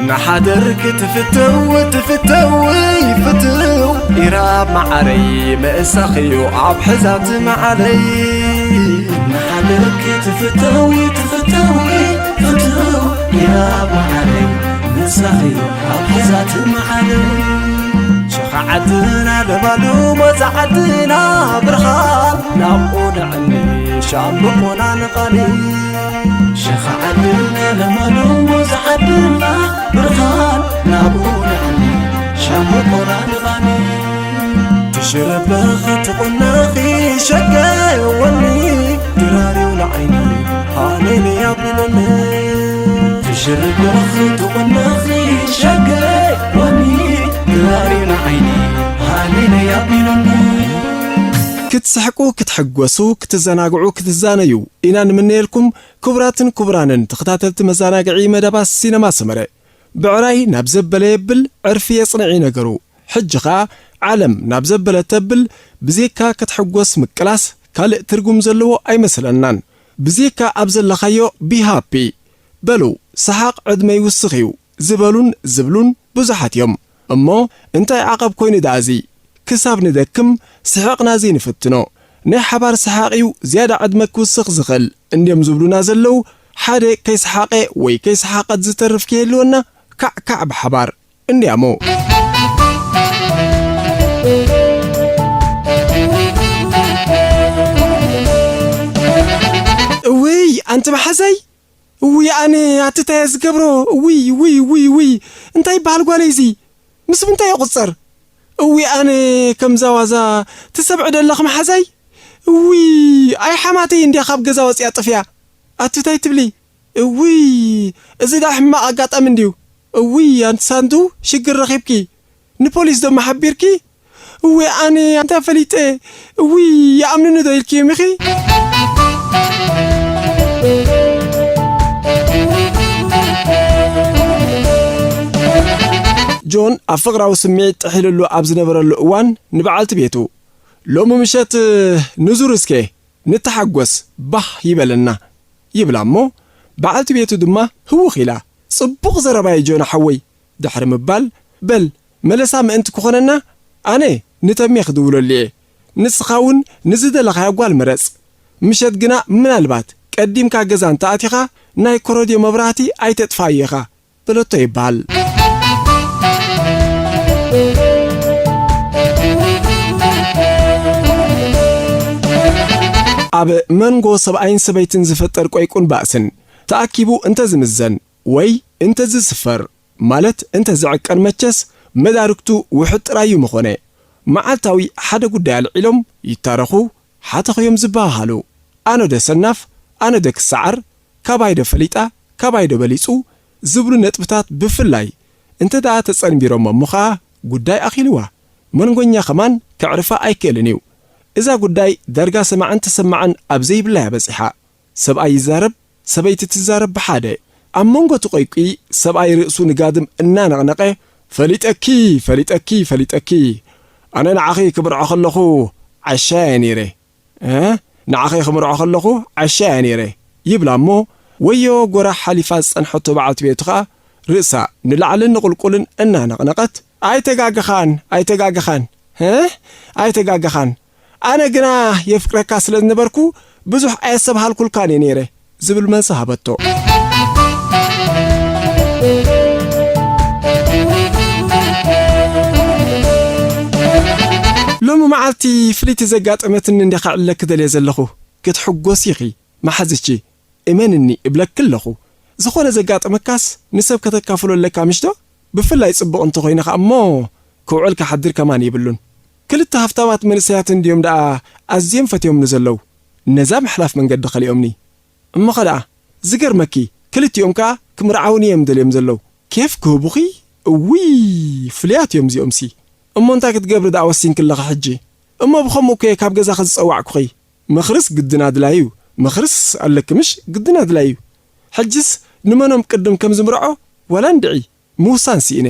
ንሓደር ክትፍተው ትፍተው ፍትው ኢራብ መዓረይ ምእሳኽዮ ኣብ ሕዛት መዓለይ። ንሓደር ክትፍተው ትፍተው ፍትው ኢራብ መዓረይ ምእሳኽዮ ኣብ ሕዛት መዓለይ። ሸኻ ዓድና ለማሉ ሞዛ ዓድና ብርሃን ናብኡ ንዕኒ ሻምብቆና ንቓኒ። ሸኻ ዓድና ለማሉ ሞዛ ዓድና ብርሃን ናብኡ ንዕኒ ሻምብቆና ንቓኒ። ትሽረበኺ ትቑነኺ ሸገወኒ ድራሪው ንዓይኒ ሃሌሉያ ብለኒ። ትሽርበኺ ትቑነኺ ሸገወኒ ድራሪው ንዓይኒ ሃሌሉያ ብለኒ። ክትስሕቁ፣ ክትሕጎሱ፣ ክትዘናግዑ፣ ክትዛነዩ ኢና ንምነየልኩም። ክቡራትን ክቡራንን ተኸታተልቲ መዘናግዒ መደባት ሲነማ ሰመረ፣ ብዕራይ ናብ ዘበለ የብል፣ ዕርፊ የጽንዕ እዩ ነገሩ። ሕጂ ኸኣ ዓለም ናብ ዘበለ ተብል፣ ብዜካ ክትሕጎስ ምቅላስ ካልእ ትርጉም ዘለዎ ኣይመስለናን። ብዜካ ኣብ ዘለኻዮ be happy። በሉ፣ ሰሓቕ ዕድመ ይውስኽ እዩ ዝበሉን ዝብሉን ብዙሓት እዮም። እሞ እንታይ ዓቐብ ኮይኑ ደኣ እዚ? ክሳብ ንደክም ስሕቕና ዘይንፍትኖ። ናይ ሓባር ሰሓቕ እዩ ዝያዳ ዕድመ ክውስኽ ዝኽእል እንድዮም ዝብሉና ዘለዉ። ሓደ ከይሰሓቐ ወይ ከይሰሓቐት ዝተርፍ ከይህልወና፣ ካዕ ካዕ ብሓባር። እንድያሞ። እውይ፣ ኣንቲ መሓዛይ! እውይ፣ ኣነ ኣትታየ ዝገብሮ! እውይ፣ እውይ፣ እውይ፣ እውይ! እንታይ ይበሃል ጓለይ እዚ? ምስ ምንታይ ይቑጸር? እውይ፣ ኣነ ከምዛ ዋዛ ትሰምዒ ዶ ኣለኺ መሓዛይ? እውይ፣ ኣይ ሓማተይ እንድያ ካብ ገዛ ወጺኣ ጠፊኣ። ኣትታይ ትብሊ? እውይ፣ እዚ ደኣ ሕማቕ ኣጋጣሚ እንድዩ። እውይ፣ ኣንቲ ሳንቱ፣ ሽግር ረኺብኪ። ንፖሊስ ዶ ሓቢርኪ? እውይ፣ ኣነ ኣንታ ፈሊጠ። እውይ፣ ይኣምኑኒ ዶ ኢልኪ እዮም ኢኺ? ጆን ኣብ ፍቕራዊ ስምዒት ጥሒሉሉ ኣብ ዝነበረሉ እዋን ንበዓልቲ ቤቱ፣ "ሎሚ ምሸት ንዙር እስከ፣ ንተሓጎስ፣ ባህ ይበለና" ይብላ እሞ፣ በዓልቲ ቤቱ ድማ ህውኽ ኢላ፣ "ጽቡቕ ዘረባ እዩ ጆን ሓወይ" ድሕሪ ምባል፣ "በል መለሳ ምእንቲ ክኾነና ኣነ ንተሜ ክድውለሉ እየ። ንስኻ እውን ንዝደለኻያ ጓል ምረጽ። ምሸት ግና ምናልባት ቀዲምካ ገዛ እንተኣቲኻ ናይ ኮረድዮ መብራህቲ ኣይተጥፍኣዮ ኢኻ" በለቶ ይበሃል። ኣብ መንጎ ሰብኣይን ሰበይትን ዝፍጠር ቆይቁን ባእስን ተኣኪቡ እንተዝምዘን ወይ እንተዝስፈር፣ ማለት እንተዝዕቀን መቸስ መዳርግቱ ውሑድ ጥራይ እዩ ምኾነ። መዓልታዊ ሓደ ጉዳይ ኣልዒሎም ይታረኹ፣ ሓተኹ እዮም ዝበሃሃሉ። ኣነዶ ሰናፍ፣ ኣነዶ ክሰዓር፣ ካባይዶ ፈሊጣ፣ ካባይዶ በሊጹ ዝብሉ ነጥብታት ብፍላይ እንተ ደኣ ተጸንቢሮሞ እሞ ኸኣ ጉዳይ ኣኺልዋ። መንጎኛ ከማን ከዕርፋ ኣይክእልን እዩ። እዛ ጉዳይ ዳርጋ ሰማዕን ተሰማዕን ኣብ ዘይብላ እያ በጺሓ። ሰብኣይ ይዛረብ፣ ሰበይቲ ትዛረብ ብሓደ። ኣብ መንጎ እቲ ቆይቂ ሰብኣይ ርእሱ ንጋድም እናነቕነቐ፣ "ፈሊጠኪ፣ ፈሊጠኪ፣ ፈሊጠኪ። ኣነ ንዓኺ ክምርዖ ከለኹ ዓሻ እየ ነይረ። እ? ንዓኺ ክምርዖ ከለኹ ዓሻ እየ ነይረ" ይብላ እሞ፣ ወዮ ጎራሕ ሓሊፋ ዝጸንሐቶ በዓልቲ ቤቱ ኸኣ ርእሳ ንላዕልን ንቑልቁልን እናነቕነቐት፣ "ኣይተጋገኻን፣ ኣይተጋገኻን። እ? ኣይተጋገኻን። ኣነ ግና የፍቅረካ ስለ ዝነበርኩ ብዙሕ ኣየስተብሃልኩልካን እየ ነይረ" ዝብል መልሲ ሃበቶ። ሎሚ መዓልቲ ፍልይቲ ዘጋጠመትኒ እንዲኻ ዕለኪ ደልየ ዘለኹ። ክትሕጎሲ ኢኺ መሓዝቺ። እመንኒ እብለኪ ኣለኹ። ዝኾነ ዘጋጠመካስ ንሰብ ከተካፍሎ ኣለካ ምሽዶ? ብፍላይ ጽቡቕ እንተኾይኑ ኸኣ እሞ ክውዕል ክሓድር ከማን የብሉን። ክልተ ሃፍታማት መንእሰያት እንድዮም ደኣ ኣዝዮም ፈትዮም ንዘለዉ። ነዛ ምሕላፍ መንገዲ ከሊኦምኒ። እሞ ኸ ደኣ ዝገርመኪ ክልቲኦም ከኣ ክምርዓውኒ እዮም ደልዮም ዘለዉ። ኬፍ ክህቡኺ? እውይ ፍሉያት እዮም እዚኦምሲ። እሞ እንታይ ክትገብሪ ደኣ ወሲንኪ ኣለኺ ሕጂ? እሞ ብኸምኡ እኮ እየ ካብ ገዛኺ ዝጸዋዕኩኺ። ምኽርስ ግድን ኣድላዩ። ምኽርስ ኣለኪ ምሽ? ግድን ኣድላዩ። ሕጅስ ንመኖም ቅድም ከም ዝምርዖ ዋላ እንድዒ ምውሳን ስኢነ።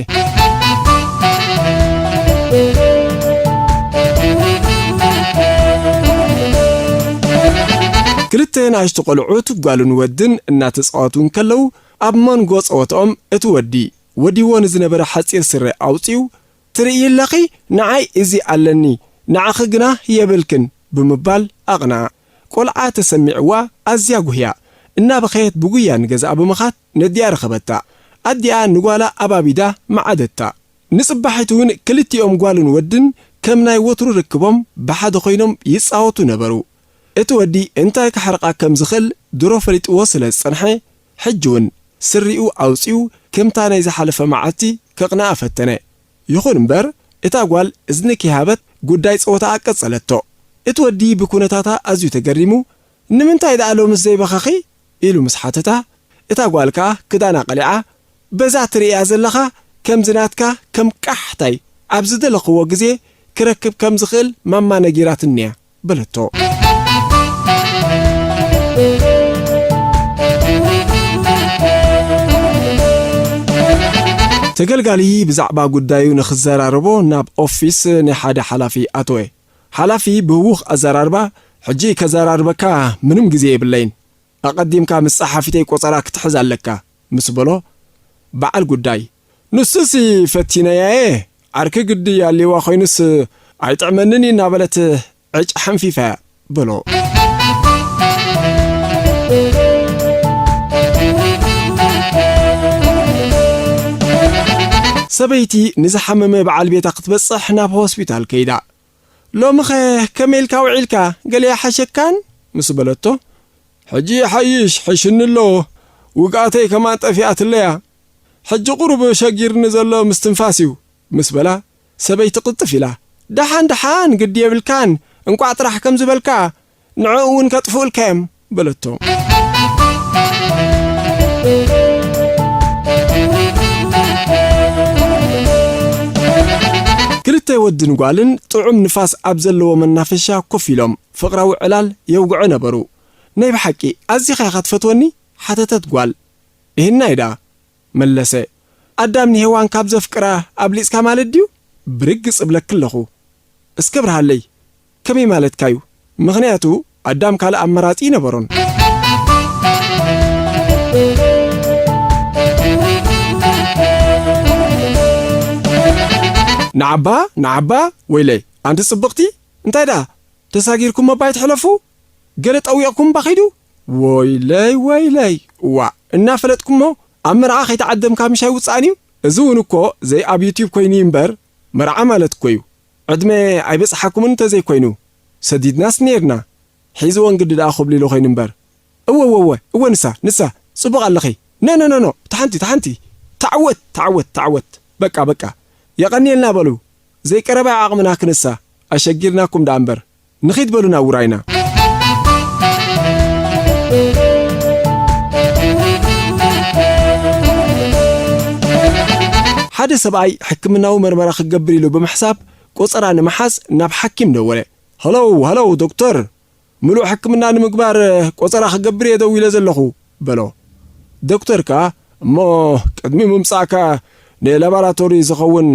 ክልተ ንኣሽቱ ቆልዑት ጓልን ወድን እናተጻወቱ እንከለዉ ኣብ መንጎ ጸወትኦም እቲ ወዲ ወዲዎ ንዝነበረ ሓጺር ስረ ኣውጺኡ፣ "ትርእዪ ኣለኺ፣ ንዓይ እዚ ኣለኒ፣ ንዓኺ ግና የብልክን" ብምባል ኣቕንዓ። ቆልዓ ተሰሚዕዋ ኣዝያ ጉህያ፣ እናበኸየት ብጉያ ንገዝኣ ብምኻድ ነዲኣ ረኸበታ። ኣዲኣ ንጓላ ኣባቢዳ መዓደታ። ንጽባሒቱ እውን ክልቲኦም ጓልን ወድን ከም ናይ ወትሩ ርክቦም ብሓደ ኮይኖም ይጻወቱ ነበሩ። እቲ ወዲ እንታይ ከሕርቓ ከም ዝኽእል ድሮ ፈሊጥዎ ስለ ዝጸንሐ፣ ሕጂ እውን ስሪኡ ኣውጺኡ ከምታ ናይ ዝሓለፈ መዓልቲ ከቕንኣ ፈተነ። ይኹን እምበር፣ እታ ጓል እዝኒ ከይሃበት ጉዳይ ጸወታኣ ቀጸለቶ። እቲ ወዲ ብኩነታታ ኣዝዩ ተገሪሙ፣ "ንምንታይ ደኣ ሎምስ ዘይበኸኺ?" ኢሉ ምስ ሓተታ፣ እታ ጓል ከኣ ክዳና ቀሊዓ፣ "በዛ ትርእያ ዘለኻ ከምዚ ናትካ ከም ቃሕታይ ኣብ ዝደለኽዎ ግዜ ክረክብ ከም ዝኽእል ማማ ነጊራትኒ እያ" በለቶ። ተገልጋሊ ብዛዕባ ጉዳዩ ንኽዘራረቦ ናብ ኦፊስ ናይ ሓደ ሓላፊ ኣተወ። ሓላፊ ብህዉኽ ኣዘራርባ፣ "ሕጂ ከዘራርበካ ምንም ግዜ የብለይን። ኣቐዲምካ ምስ ጸሓፊተይ ቆጸራ ክትሕዝ ኣለካ" ምስ በሎ፣ በዓል ጉዳይ፣ "ንሱሲ ፈቲነያ እየ፣ ዓርኪ ግዲ ኣልዋ ኮይኑስ ኣይጥዕመንን እዩ" እናበለት ዕጭ ሓንፊፋ በሎ። ሰበይቲ ንዝሓመመ በዓል ቤታ ክትበጽሕ ናብ ሆስፒታል ከይዳ። "ሎምኸ ከመይ ኢልካ ውዒልካ? ገለ ይሓሸካን?" ምስ በለቶ፣ "ሕጂ ይሓይሽ፣ ሕሽኒ ኣሎ። ውግኣተይ ከማን ጠፊኣትለያ። ሕጂ ቁሩብ ሸጊርኒ ዘሎ ምስትንፋስ እዩ" ምስ በላ፣ ሰበይቲ ቅልጥፍ ኢላ፣ "ደሓን ደሓን፣ ግዲ የብልካን፣ እንቋዕ ጥራሕ ከም ዝበልካ፣ ንዕኡ እውን ከጥፍኡልካ እዮም" በለቶ። ክልተ ወድን ጓልን ጥዑም ንፋስ ኣብ ዘለዎ መናፈሻ ኮፍ ኢሎም ፍቕራዊ ዕላል የውግዑ ነበሩ። "ናይ ብሓቂ ኣዚኻ ኢኻ ትፈትወኒ?" ሓተተት ጓል። "እህናይ ደኣ" መለሰ። "ኣዳም ንሄዋን ካብ ዘፍቅራ ኣብሊጽካ ማለት ድዩ?" ብርግጽ እብለኪ ኣለኹ። እስከ ብርሃለይ፣ ከመይ ማለትካዩ? ምኽንያቱ ኣዳም ካልእ ኣማራጺ ኣይነበሮን። ንዓባ፣ ንዓባ፣ ወይለይ፣ ኣንቲ ጽብቕቲ፣ እንታይ ደኣ ተሳጊርኩም እባ ኣይትሕለፉ? ገለ ጠዊቕኩም እባ ኺዱ? ወይለይ፣ ወይለይ፣ እዋእ፣ እናፈለጥኩሞ ኣብ መርዓ ከይተዓደምካ ምሽ ኣይውጻእን እዩ? እዚ እውን እኮ ዘይ ኣብ ዩትዩብ ኮይኑ እዩ እምበር፣ መርዓ ማለት እኮ እዩ። ዕድመ ኣይበጽሓኩምን እንተዘይኮይኑ፣ ሰዲድናስ ነይርና። ሒዝወን ግዲ ደኣ ኮብሊሉ ኮይኑ እምበር። እወ፣ እወ፣ እወ፣ እወ፣ ንሳ፣ ንሳ፣ ጽቡቕ ኣለኺ። ኖ፣ ኖ፣ ኖ፣ ኖ፣ እታ ሓንቲ፣ እታ ሓንቲ። ተዓወት፣ ተዓወት፣ ተዓወት። በቃ፣ በቃ። የቐንየልና በሉ። ዘይቀረባ ዓቕምና ክንሳ፣ ኣሸጊርናኩም ደኣ እምበር። ንኺድ በሉ ናብ ውራይና። ሓደ ሰብኣይ ሕክምናዊ መርመራ ክገብር ኢሉ ብምሕሳብ ቆጸራ ንምሓዝ ናብ ሓኪም ደወለ። "ሃሎ፣ ሃሎ፣ ዶክተር፣ ምሉእ ሕክምና ንምግባር ቆጸራ ክገብር እየ ደዊለ ዘለኹ" በሎ። ዶክተር ከኣ፣ "እሞ ቅድሚ ምምጻእካ ንላቦራቶሪ ዝኸውን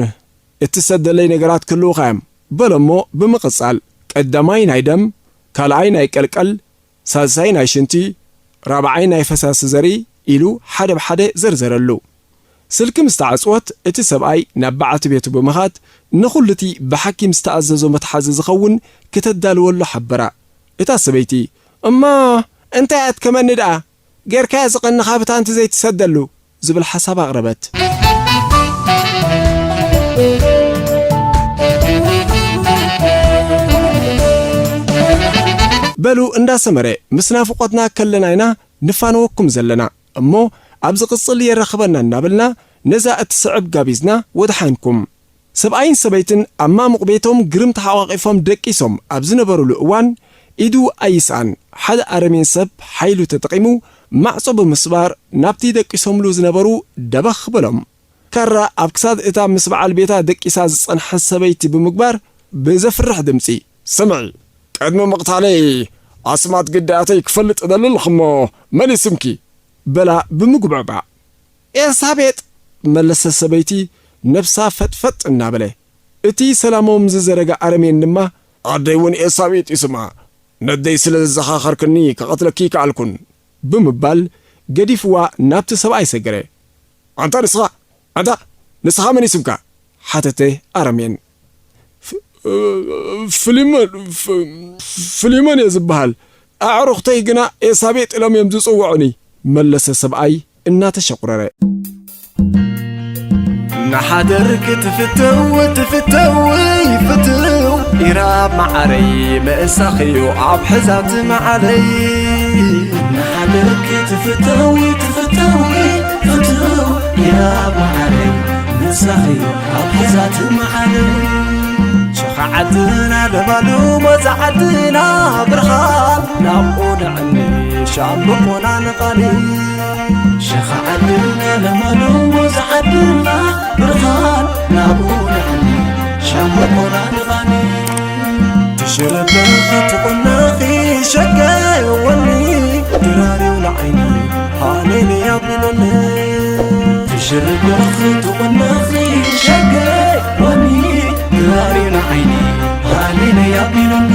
እትሰደለይ ነገራት ክህልዉኻ እዮም" በሎ። እሞ ብምቕጻል ቀዳማይ ናይ ደም፣ ካልኣይ ናይ ቀልቀል፣ ሳልሳይ ናይ ሽንቲ፣ ራብዓይ ናይ ፈሳሲ ዘርኢ ኢሉ ሓደ ብሓደ ዘርዘረሉ። ስልኪ ምስ ተዓጽወት፣ እቲ ሰብኣይ ናብ በዓልቲ ቤቱ ብምኻድ፣ ንኹሉ እቲ ብሓኪም ዝተኣዘዞ መትሓዚ ዝኸውን ክተዳልወሉ ሓበራ። እታ ሰበይቲ፣ "እሞ እንታይ ኣድከመኒ ደኣ? ጌርካዮ ዝቐንኻ ብታንቲ ዘይትሰደሉ?" ዝብል ሓሳብ ኣቕረበት። በሉ እንዳ ሰመረ፣ ምስ ናፍቖትና ከለና ኢና ንፋነወኩም ዘለና። እሞ ኣብ ዝቕጽል የራኽበና እናበልና ነዛ እትስዕብ ጋቢዝና ወድሓንኩም። ሰብኣይን ሰበይትን ኣብ ማሙቕ ቤቶም ግርም ተሓቋቒፎም ደቂሶም ኣብ ዝነበሩሉ እዋን፣ ኢዱ ኣይስኣን ሓደ ኣረሜን ሰብ ሓይሉ ተጠቒሙ ማዕጾ ብምስባር ናብቲ ደቂሶምሉ ዝነበሩ ደበኽ በሎም። ካራ ኣብ ክሳድ እታ ምስ በዓል ቤታ ደቂሳ ዝጸንሐት ሰበይቲ ብምግባር ብዘፍርሕ ድምጺ፣ "ስምዒ፣ ቅድሚ ምቕታለይ ኣስማት ግዳያተይ ክፈልጥ እደሊ ኣለኹ እሞ መን እዩ ስምኪ?" በላ ብምጉብዕባዕ። "ኤልሳቤጥ!" መለሰት ሰበይቲ ነብሳ ፈጥፈጥ እናበለ። እቲ ሰላሞም ዝዘረጋ ኣረሜን ድማ፣ "ኣደይ እውን ኤልሳቤጥ እዩ ስማ፣ ነደይ ስለ ዘዘኻኸርክኒ ክቐትለኪ ይከኣልኩን" ብምባል ገዲፍዋ ናብቲ ሰብኣይ ሰገረ። "ኣንታ ንስኻ፣ ኣንታ ንስኻ መን እዩ ስምካ? ሓተተ ኣረሜን። ፍ-፣ ፍሊሞን፣ ፍ-፣ ፍሊሞን እየ ዝበሃል። ኣዕሩኽተይ ግና ኤሳቤጥ ኢሎም እዮም ዝጽውዑኒ፣ መለሰ ሰብኣይ እናተሸቑረረ። ንሓደር ክትፍተው ትፍተው ይፍትው ኢራብ መዓረይ ምእሳኽዩ ኣብ ሕዛት መዓለይ። ንሓደር ክትፍተው ትፍተው ፍትው ኢራብ መዓረይ ምእሳኽዩ ኣብ ሕዛት መዓለይ። ሸኻ ዓድና ለማሉ ሞዛ ዓድና ብርሃን ናብኡ ንዕኒ ሻምብቆና ንቓኒ። ሸኻ ዓድና ለማሉ ሞዛ ዓድና ብርሃን ናብኡ ንዕኒ ሻምብቆና ንቓኒ። ትሽረበኺ ትቑነኺ ሸገወኒ ድራሪው ንዓይኒ ሃሌሉያ ቢለኒ። ትሽርበኺ ትቑነኺ ሸገወኒ ድራሪው ንዓይኒ ሃሌሉያ ቢለኒ።